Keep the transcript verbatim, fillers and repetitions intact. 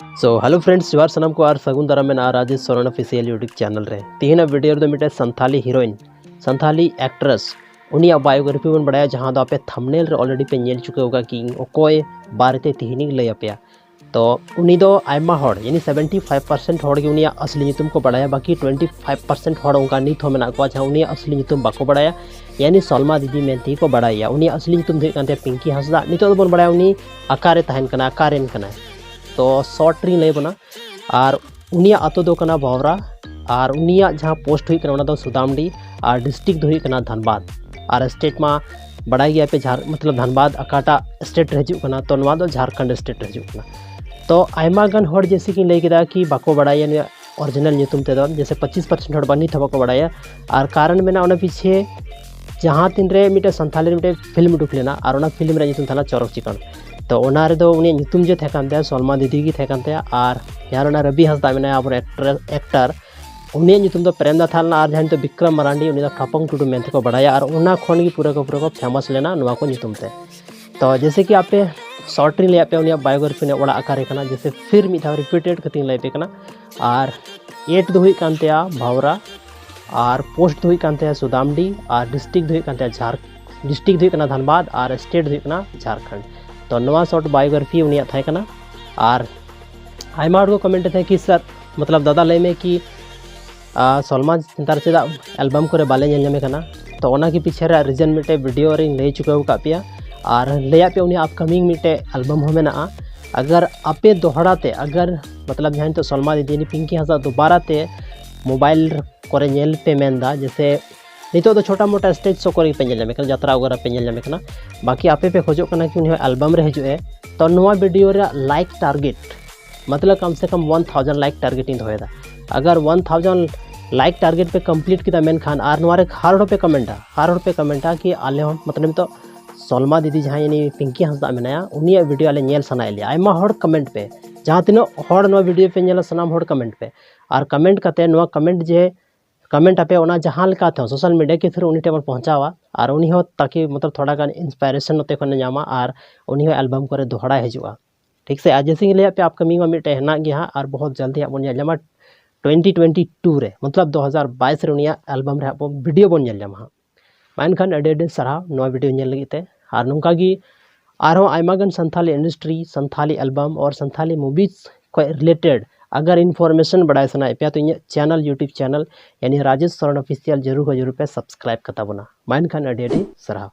So hello friends, ᱡᱚᱦᱟᱨ ᱥᱟᱱᱟᱢ ᱠᱚ ᱟᱨ ᱥᱟᱹᱜᱩᱱ ᱫᱟᱨᱟᱢ ᱢᱮᱱᱟᱜᱼᱟ Rajesh Soren official YouTube channel ᱨᱮ᱾ ᱛᱮᱦᱮᱧᱟᱜ ᱵᱷᱤᱰᱤᱭᱳ ᱨᱮᱫᱚ ᱢᱤᱫᱴᱮᱱ ᱥᱟᱱᱛᱷᱟᱞᱤ ᱦᱤᱨᱳᱭᱤᱱ, ᱥᱟᱱᱛᱷᱟᱞᱤ ᱮᱠᱴᱨᱮᱥ, ᱩᱱᱤᱭᱟᱜ ᱵᱟᱭᱳᱜᱨᱟᱯᱷᱤ ᱵᱚᱱ ᱵᱟᱲᱟᱭᱟ, ᱡᱟᱦᱟᱸ ᱫᱚ ᱟᱯᱮ ᱛᱷᱟᱢᱵᱱᱮᱞ ᱨᱮ ᱚᱞᱨᱮᱰᱤ ᱯᱮ ᱧᱮᱞ ᱪᱩᱠᱟᱹᱣ ᱟᱠᱟᱫ ᱠᱤ ᱤᱧ ᱚᱠᱚᱭ ᱵᱟᱨᱮᱛᱮ ᱛᱮᱦᱮᱧᱤᱧ ᱞᱟᱹᱭ ᱟᱯᱮᱭᱟ᱾ ᱛᱚ ᱩᱱᱤ ᱫᱚ ᱟᱭᱢᱟ ᱦᱚᱲ, ᱭᱟᱱᱤ ᱥᱮᱵᱷᱮᱱᱴᱤ ᱯᱷᱟᱭᱤᱵᱷ ᱯᱟᱨᱥᱮᱱᱴ ᱦᱚᱲ ᱜᱮ ᱩᱱᱤᱭᱟᱜ ᱟᱥᱞᱤ ᱧᱩᱛᱩᱢ ᱠᱚ ᱵᱟᱲᱟᱭᱟ, ᱵᱟᱹᱠᱤ ᱴᱩᱭᱮᱱᱴᱤ ᱯᱷᱟᱭᱤᱵᱷ ᱯᱟᱨᱥᱮᱱᱴ ᱦᱚᱲ ᱚᱱᱠᱟ ᱱᱤᱛ ᱦᱚᱸ ᱢᱮᱱᱟᱜ ᱠᱚᱣᱟ ᱡᱟᱦᱟᱸ ᱩᱱᱤᱭᱟᱜ ᱟᱥᱞᱤ ᱧᱩᱛᱩᱢ ᱵᱟᱠᱚ ᱵᱟᱲᱟᱭᱟ, ᱭᱟᱱᱤ ᱥᱚᱞᱢᱟ ᱫᱤᱫᱤ ᱢᱮᱱᱛᱮ ᱜᱮ ᱠᱚ ᱵᱟᱲᱟᱭᱟ᱾ ᱩᱱᱤᱭᱟᱜ ᱟᱥᱞᱤ ᱧᱩᱛᱩᱢ ᱫᱚ ᱦᱩᱭᱩᱜ ᱠᱟᱱ ᱛᱟᱭᱟ ᱯᱤᱝᱠᱤ ᱦᱟᱸᱥᱫᱟ᱾ ᱱᱤᱛᱚᱜ ᱫᱚᱵᱚᱱ ᱵᱟᱲᱟᱭᱟ ᱩᱱᱤ ᱚᱠᱟᱨᱮ ᱛᱟᱦᱮᱱ ᱠᱟᱱᱟ, ᱚᱠᱟᱨᱮᱱ ᱠᱟᱱᱟᱭ᱾ ᱛᱚ ᱥᱚᱨᱴ ᱨᱤᱧ ᱞᱟᱹᱭ ᱟᱵᱚᱱᱟ᱾ ᱟᱨ ᱩᱱᱤᱭᱟᱜ ᱟᱛᱳ ᱫᱚ ᱠᱟᱱᱟ ᱵᱷᱟᱣᱨᱟ, ᱟᱨ ᱩᱱᱤᱭᱟᱜ ᱡᱟᱦᱟᱸ ᱯᱳᱥᱴ ᱦᱩᱭᱩᱜ ᱠᱟᱱᱟ ᱚᱱᱟ ᱫᱚ ᱥᱩᱫᱟᱢᱰᱤ, ᱟᱨ ᱰᱤᱥᱴᱨᱤᱠᱴ ᱫᱚ ᱦᱩᱭᱩᱜ ᱠᱟᱱᱟ ᱫᱷᱟᱱᱵᱟᱫᱽ᱾ ᱟᱨ ᱥᱴᱮᱴ ᱢᱟ ᱵᱟᱲᱟᱭ ᱜᱮᱭᱟ ᱯᱮ, ᱡᱷᱟᱨ ᱢᱚᱛᱞᱚᱵ ᱫᱷᱟᱱᱵᱟᱫᱽ ᱚᱠᱟᱴᱟᱜ ᱥᱴᱮᱴ ᱨᱮ ᱦᱤᱡᱩᱜ ᱠᱟᱱᱟ, ᱛᱚ ᱱᱚᱣᱟ ᱫᱚ ᱡᱷᱟᱨᱠᱷᱚᱸᱰ ᱥᱴᱮᱴ ᱨᱮ ᱦᱤᱡᱩᱜ ᱠᱟᱱᱟ᱾ ᱛᱚ ᱟᱭᱢᱟ ᱜᱟᱱ ᱦᱚᱲ ᱡᱮᱭᱥᱮ ᱠᱤᱧ ᱞᱟᱹᱭ ᱠᱮᱫᱟ ᱠᱤ ᱵᱟᱠᱚ ᱵᱟᱲᱟᱭᱟ ᱱᱩᱭᱟᱜ ᱚᱨᱤᱡᱤᱱᱟᱞ ᱧᱩᱛᱩᱢ ᱛᱮᱫᱚ, ᱡᱮᱭᱥᱮ ᱯᱚᱸᱪᱤᱥ ᱯᱟᱨᱥᱮᱱᱴ ᱦᱚᱲ ᱵᱟ ᱱᱤᱛ ᱦᱚᱸ ᱵᱟᱠᱚ ᱵᱟᱲᱟᱭᱟ᱾ ᱟᱨ ᱠᱟᱨᱚᱱ ᱢᱮᱱᱟᱜᱼᱟ ᱚᱱᱟ ᱯᱤᱪᱷᱮ, ᱡᱟᱦᱟᱸ ᱛᱤᱱᱨᱮ ᱢᱤᱫᱴᱮᱱ ᱥᱟᱱᱛᱷᱟᱞᱤ ᱨᱮ ᱢᱤᱫᱴᱮᱱ ᱯᱷᱤᱞᱢ ᱩᱰᱩᱠ ᱞᱮᱱᱟ ᱟᱨ ᱚᱱᱟ ᱯᱷᱤᱞᱢ ᱨᱮᱭᱟᱜ ᱧᱩᱛᱩᱢ ᱛᱟᱦᱮᱸ ᱞᱮᱱᱟ ᱪᱚᱨᱚᱠ ᱪᱤᱠᱟᱹᱲ᱾ ᱛᱚ ᱚᱱᱟ ᱨᱮᱫᱚ ᱩᱱᱤᱭᱟᱜ ᱧᱩᱛᱩᱢ ᱡᱮ ᱛᱟᱦᱮᱸ ᱠᱟᱱ ᱛᱟᱭᱟ, ᱥᱚᱞᱢᱟ ᱫᱤᱫᱤ ᱜᱮ ᱛᱟᱦᱮᱸ ᱠᱟᱱ ᱛᱟᱭᱟ᱾ ᱟᱨ ᱡᱟᱦᱟᱸ ᱨᱮ ᱚᱱᱟ ᱨᱚᱵᱤ ᱦᱟᱸᱥᱫᱟ ᱢᱮᱱᱟᱭᱟ, ᱟᱵᱚᱨᱮᱱ ᱮᱠᱴᱟᱨ, ᱮᱠᱴᱟᱨ, ᱩᱱᱤᱭᱟᱜ ᱧᱩᱛᱩᱢ ᱫᱚ ᱯᱨᱮᱢᱫᱟ ᱛᱟᱦᱮᱸ ᱞᱮᱱᱟ᱾ ᱟᱨ ᱡᱟᱦᱟᱸᱭ ᱱᱤᱛᱚᱜ ᱵᱤᱠᱨᱚᱢ ᱢᱟᱨᱟᱱᱰᱤ, ᱩᱱᱤ ᱫᱚ ᱴᱷᱟᱯᱚᱝ ᱴᱩᱰᱩ ᱢᱮᱱᱛᱮ ᱠᱚ ᱵᱟᱲᱟᱭᱟ᱾ ᱟᱨ ᱚᱱᱟ ᱠᱷᱚᱱ ᱜᱮ ᱯᱩᱨᱟᱹ ᱠᱚ ᱯᱩᱨᱟᱹ ᱠᱚ ᱯᱷᱮᱢᱟᱥ ᱞᱮᱱᱟ ᱱᱚᱣᱟ ᱠᱚ ᱧᱩᱛᱩᱢ ᱛᱮ᱾ ᱛᱚ ᱡᱮᱭᱥᱮ ᱠᱤ ᱟᱯᱮ ᱥᱚᱨᱴ ᱨᱤᱧ ᱞᱟᱹᱭᱟᱫ ᱯᱮᱭᱟ ᱩᱱᱤᱭᱟᱜ ᱵᱟᱭᱳᱜᱨᱟᱯᱷᱤ, ᱩᱱᱤᱭᱟᱜ ᱚᱲᱟᱜ ᱚᱠᱟᱨᱮ ᱠᱟᱱᱟ, ᱡᱮᱭᱥᱮ ᱯᱷᱤᱨ ᱢᱤᱫ ᱫᱷᱟᱣ ᱨᱤᱯᱤᱴᱮᱰ ᱠᱟᱛᱮᱧ ᱞᱟᱹᱭ ᱟᱯᱮ ᱠᱟᱱᱟ᱾ ᱟᱨ ᱮᱴ ᱫᱚ ᱦᱩᱭᱩᱜ ᱠᱟᱱ ᱛᱟᱭᱟ ᱵᱷᱟᱣᱨᱟ, ᱟᱨ ᱯᱳᱥᱴ ᱫᱚ ᱦᱩᱭᱩᱜ ᱠᱟᱱ ᱛᱟᱭᱟ ᱥᱩᱫᱟᱢᱰᱤ, ᱟᱨ ᱰᱤᱥᱴᱨᱤᱠᱴ ᱫᱚ ᱦᱩᱭᱩᱜ ᱠᱟᱱ ᱛᱟᱭᱟ ᱡᱷᱟᱨ ᱰᱤᱥᱴᱨᱤᱠᱴ ᱫᱚ ᱦᱩᱭᱩᱜ ᱠᱟᱱᱟ ᱫᱷᱟᱱᱵᱟᱫᱽ, ᱟᱨ ᱥᱴᱮᱴ ᱫᱚ ᱦᱩᱭᱩᱜ ᱠᱟᱱᱟ ᱡᱷᱟᱨᱠᱷᱚᱸᱰ᱾ ᱛᱚ ᱱᱚᱣᱟ ᱥᱚᱨᱴ ᱵᱟᱭᱳᱜᱨᱟᱯᱷᱤ ᱩᱱᱤᱭᱟᱜ ᱛᱟᱦᱮᱸ ᱠᱟᱱᱟ᱾ ᱟᱨ ᱟᱭᱢᱟ ᱦᱚᱲ ᱠᱚ ᱠᱚᱢᱮᱱᱴ ᱮᱫ ᱛᱟᱦᱮᱸ ᱠᱤ ᱥᱟᱨ, ᱢᱚᱛᱞᱚᱵ ᱫᱟᱫᱟ ᱞᱟᱹᱭ ᱢᱮ ᱠᱤ ᱟᱨ ᱥᱚᱞᱢᱟ ᱱᱮᱛᱟᱨ ᱪᱮᱫᱟᱜ ᱮᱞᱵᱟᱢ ᱠᱚᱨᱮ ᱵᱟᱞᱮ ᱧᱮᱞ ᱧᱟᱢᱮ ᱠᱟᱱᱟ? ᱛᱚ ᱚᱱᱟ ᱜᱮ ᱯᱤᱪᱷᱮ ᱨᱮᱭᱟᱜ ᱨᱤᱡᱮᱱ ᱢᱤᱫᱴᱮᱡ ᱵᱷᱤᱰᱤᱭᱳ ᱨᱤᱧ ᱞᱟᱹᱭ ᱪᱩᱠᱟᱹᱣ ᱟᱠᱟᱫ ᱯᱮᱭᱟ᱾ ᱟᱨ ᱞᱟᱹᱭᱟᱫ ᱯᱮᱭᱟ ᱩᱱᱤᱭᱟᱜ ᱟᱯᱠᱟᱢᱤᱝ ᱢᱤᱫᱴᱮᱡ ᱮᱞᱵᱟᱢ ᱦᱚᱸ ᱢᱮᱱᱟᱜᱼᱟ᱾ ᱟᱜᱟᱨ ᱟᱯᱮ ᱫᱚᱦᱲᱟ ᱛᱮ, ᱟᱜᱟᱨ ᱢᱚᱛᱞᱚᱵ ᱡᱟᱦᱟᱸᱭ ᱱᱤᱛᱚᱜ ᱥᱚᱞᱢᱟ ᱫᱤᱫᱤ ᱩᱱᱤ ᱯᱤᱝᱠᱤ ᱦᱟᱸᱥᱫᱟ ᱫᱩᱵᱟᱨᱟ ᱛᱮ ᱢᱳᱵᱟᱭᱤᱞ ᱠᱚᱨᱮ ᱧᱮᱞ ᱯᱮ ᱢᱮᱱᱫᱟ, ᱡᱮᱭᱥᱮ ᱱᱤᱛᱚᱜ ᱫᱚ ᱪᱷᱳᱴᱟ ᱢᱳᱴᱟ ᱥᱴᱮᱡᱽ ᱥᱳ ᱠᱚᱨᱮ ᱯᱮ ᱧᱮᱞ ᱧᱟᱢᱮ ᱠᱟᱱᱟ, ᱡᱟᱛᱨᱟ ᱣᱟᱜᱮᱨᱟ ᱯᱮ ᱧᱮᱞ ᱧᱟᱢᱮ ᱠᱟᱱᱟ, ᱵᱟᱠᱤ ᱟᱯᱮ ᱯᱮ ᱠᱷᱚᱡᱚᱜ ᱠᱟᱱᱟ ᱠᱤ ᱩᱱᱤ ᱦᱚᱸ ᱮᱞᱵᱟᱢ ᱨᱮ ᱦᱤᱡᱩᱜ ᱮ, ᱛᱚ ᱱᱚᱣᱟ ᱵᱷᱤᱰᱤᱭᱳ ᱨᱮᱭᱟᱜ ᱞᱟᱭᱤᱠ ᱴᱟᱨᱜᱮᱴ ᱢᱚᱛᱞᱚᱵ ᱠᱟᱢ ᱥᱮ ᱠᱟᱢ ᱚᱣᱟᱱ ᱛᱷᱟᱣᱡᱮᱱᱰ ᱞᱟᱭᱤᱠ ᱴᱟᱨᱜᱮᱴ ᱤᱧ ᱫᱚᱦᱚᱭᱮᱫᱟ᱾ ᱟᱜᱟᱨ ᱚᱣᱟᱱ ᱛᱷᱟᱣᱡᱮᱱᱰ ᱞᱟᱭᱤᱠ ᱴᱟᱨᱜᱮᱴ ᱯᱮ ᱠᱚᱢᱯᱞᱤᱴ ᱠᱮᱫᱟ, ᱢᱮᱱᱠᱷᱟᱱ ᱟᱨ ᱱᱚᱣᱟ ᱨᱮ ᱦᱟᱨ ᱦᱚᱲ ᱯᱮ ᱠᱚᱢᱮᱱᱴᱟ, ᱦᱟᱨ ᱦᱚᱲ ᱯᱮ ᱠᱚᱢᱮᱱᱴᱟ ᱠᱤ ᱟᱞᱮ ᱦᱚᱸ ᱢᱚᱛᱞᱚᱵ ᱱᱤᱛᱚᱜ ᱥᱚᱞᱢᱟ ᱫᱤᱫᱤ ᱡᱟᱦᱟᱸᱭ ᱩᱱᱤ ᱯᱤᱝᱠᱤ ᱦᱟᱸᱥᱫᱟ ᱢᱮᱱᱟᱭᱟ, ᱩᱱᱤᱭᱟᱜ ᱵᱷᱤᱰᱤᱭᱳ ᱟᱞᱮ ᱧᱮᱞ ᱥᱟᱱᱟᱭᱮᱫ ᱞᱮᱭᱟ᱾ ᱟᱭᱢᱟ ᱦᱚᱲ ᱠᱚᱢᱮᱱᱴ ᱯᱮ, ᱡᱟᱦᱟᱸ ᱛᱤᱱᱟᱹᱜ ᱦᱚᱲ ᱱᱚᱣᱟ ᱵᱷᱤᱰᱤᱭᱳ ᱯᱮ ᱧᱮᱞᱟ ᱥᱟᱱᱟᱢ ᱦᱚᱲ ᱠᱚᱢᱮᱱᱴ ᱯᱮ᱾ ᱟᱨ ᱠᱚᱢᱮᱱᱴ ᱠᱟᱛᱮ ᱱᱚᱣᱟ ᱠᱚᱢᱮᱱᱴ ᱡᱮ ᱠᱚᱢᱮᱱᱴ ᱟᱯᱮ ᱚᱱᱟ ᱡᱟᱦᱟᱸ ᱞᱮᱠᱟ ᱛᱮᱦᱚᱸ ᱥᱳᱥᱟᱞ ᱢᱤᱰᱤᱭᱟ ᱠᱮ ᱛᱷᱨᱩ ᱩᱱᱤ ᱴᱷᱮᱱ ᱵᱚᱱ ᱯᱚᱦᱚᱸᱪᱟᱣᱟ, ᱟᱨ ᱩᱱᱤ ᱦᱚᱸ ᱛᱟᱠᱤ ᱢᱚᱛᱞᱚᱵ ᱛᱷᱚᱲᱟ ᱜᱟᱱ ᱤᱱᱥᱯᱟᱭᱨᱮᱥᱚᱱ ᱱᱚᱛᱮ ᱠᱷᱚᱱᱮ ᱧᱟᱢᱟ, ᱟᱨ ᱩᱱᱤ ᱦᱚᱸ ᱮᱞᱵᱟᱢ ᱠᱚᱨᱮ ᱫᱚᱦᱲᱟᱭ ᱦᱤᱡᱩᱜᱼᱟ᱾ ᱴᱷᱤᱠ ᱥᱮ, ᱟᱨ ᱡᱮᱭᱥᱮ ᱞᱟᱹᱭᱟᱫ ᱯᱮᱭᱟ, ᱟᱯᱠᱟᱢᱤᱝ ᱦᱚᱸ ᱢᱤᱫᱴᱮᱱ ᱦᱮᱱᱟᱜ ᱜᱮᱭᱟ ᱦᱟᱸᱜ, ᱟᱨ ᱵᱚᱦᱩᱛ ᱡᱚᱞᱫᱤ ᱦᱟᱸᱜ ᱵᱚᱱ ᱧᱮᱞ ᱧᱟᱢᱟ ᱴᱩᱭᱮᱱᱴᱤ ᱴᱩᱭᱮᱱᱴᱤ ᱴᱩ ᱨᱮ, ᱢᱚᱛᱞᱚᱵ ᱫᱩ ᱦᱟᱡᱟᱨ ᱵᱟᱭᱤᱥ ᱨᱮ ᱩᱱᱤᱭᱟᱜ ᱮᱞᱵᱟᱢ ᱨᱮ ᱦᱟᱸᱜ ᱵᱚᱱ ᱵᱷᱤᱰᱤᱭᱳ ᱵᱚᱱ ᱧᱮᱞ ᱧᱟᱢᱟ ᱦᱟᱸᱜ᱾ ᱢᱟ ᱮᱱᱠᱷᱟᱱ ᱟᱹᱰᱤ ᱟᱹᱰᱤ ᱥᱟᱨᱦᱟᱣ ᱱᱚᱣᱟ ᱵᱷᱤᱰᱤᱭᱳ ᱧᱮᱞ ᱞᱟᱹᱜᱤᱫ ᱛᱮ᱾ ᱟᱨ ᱱᱚᱝᱠᱟ ᱜᱮ ᱟᱨᱦᱚᱸ ᱟᱭᱢᱟ ᱜᱟᱱ ᱥᱟᱱᱛᱷᱟᱞᱤ ᱤᱱᱰᱟᱥᱴᱨᱤ, ᱥᱟᱱᱛᱷᱟᱞᱤ ᱮᱞᱵᱟᱢ ᱟᱨ ᱥᱟᱱᱛᱷᱟᱞᱤ ᱢᱩᱵᱷᱤᱡᱽ ᱠᱷᱚᱱ ᱨᱤᱞᱮᱴᱮᱰ ᱟᱜᱟᱨ ᱤᱱᱯᱷᱚᱨᱢᱮᱥᱚᱱ ᱵᱟᱲᱟᱭ ᱥᱟᱱᱟᱭᱮᱫ ᱯᱮᱭᱟ, ᱛᱚ ᱤᱧᱟᱹᱜ ᱪᱮᱱᱮᱞ, ᱭᱩᱴᱩᱵᱽ ᱪᱮᱱᱮᱞ ᱭᱟᱱᱤ ᱨᱟᱡᱮᱥ ᱥᱚᱨᱮᱱ ᱚᱯᱷᱤᱥᱤᱭᱟᱞ ᱡᱟᱹᱨᱩᱲ ᱠᱷᱚᱱ ᱡᱟᱹᱨᱩᱲ ᱯᱮ ᱥᱟᱵᱥᱠᱨᱟᱭᱤᱵ ᱠᱟᱛᱟ ᱵᱚᱱᱟ᱾ ᱢᱟ ᱮᱱᱠᱷᱟᱱ ᱟᱹᱰᱤ ᱟᱹᱰᱤ ᱥᱟᱨᱦᱟᱣ᱾